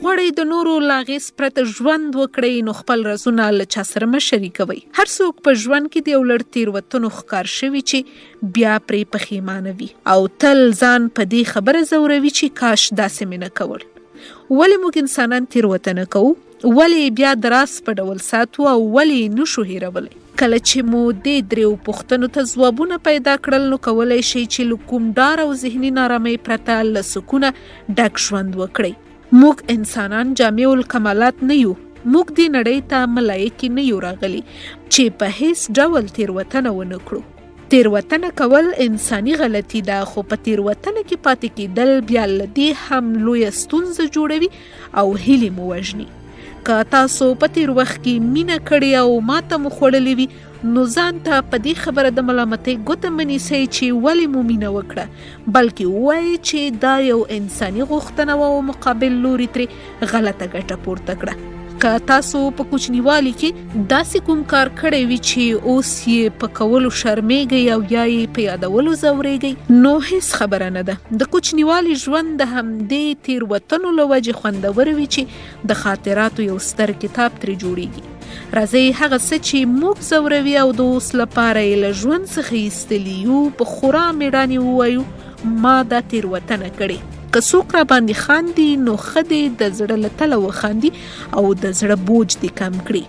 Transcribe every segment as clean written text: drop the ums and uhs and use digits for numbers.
غواړئ د نورو له اغېز پرته ژوند وکړئ، نو خپل رازونه له چا سره مه شریکوئ. هر څوک په ژوند کې د یو لړ تېروتنو ښکار شوي چې بیا پرې پښېمانه وي او تل ځان په دې خبره ځوروي چې کاش داسې مې نه کول. ولې موږ انسانان تېروتنه کوو؟ ولې یې بیا د راز په ډول ساتو او ولې یې نشو هېرولی؟ کله چې مو دې دریو پوښتنو ته ځوابونه پیدا کړل، نو کولای شئ چې له کوم ډار او ذهني نارامۍ پرته له سکونه ډک ژوند وکړئ. موږ انسانان جامع الکمالات نه یو، موږ دې نړۍ ته ملایکې نه یو راغلي چې په هیڅ ډول تېروتنه ونه کړو. تېروتنه کول انساني غلطي ده، خو په تېروتنه کې پاتې کېدل بیا له دې هم لویه ستونزه جوړوي او هیلې مو وژني. که تاسو په تېر وخت کې مینه کړې او ماته مو خوړلې وي، نو ځان ته په دې خبره د ملامتۍ ګوته مه نیسئ چې ولې مو مینه وکړه، بلکې ووایئ چې دا یو انساني غوښتنه وه او مقابل لوري ترې غلطه ګټه پورته کړه. که تاسو په کوچنیوالي کې داسې کوم کار کړی وي چې اوس یې په کولو شرمېږئ او یا یې په یادولو ځورېږئ، نو هیڅ خبره نه ده. د کوچنیوالي ژوند د همدې تېروتنو له وجې خوندور وي چې د خاطراتو یو ستر کتاب ترې جوړېږي. راځئ هغه څه چې موږ ځوروي او د اوس لپاره یې له ژوند څخه ایستلي یو، په خورا مېړانې ووایو، ما دا تېروتنه کړې. که څوک راباندې خاندي، نو ښه دې د زړه له تله وخاندي او د زړه بوج دې کم کړي.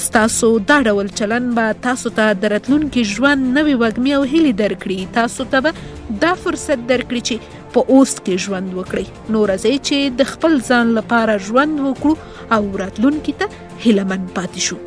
ستاسو دا ډول چلن به تاسو ته د راتلونکي ژوند نوې وږمې او هیلې درکړي. تاسو ته به دا فرصت درکړي چې په اوس کې ژوند وکړئ. نو راځئ چې د خپل ځان لپاره ژوند وکړو او راتلونکي ته هیله من پاتې شو.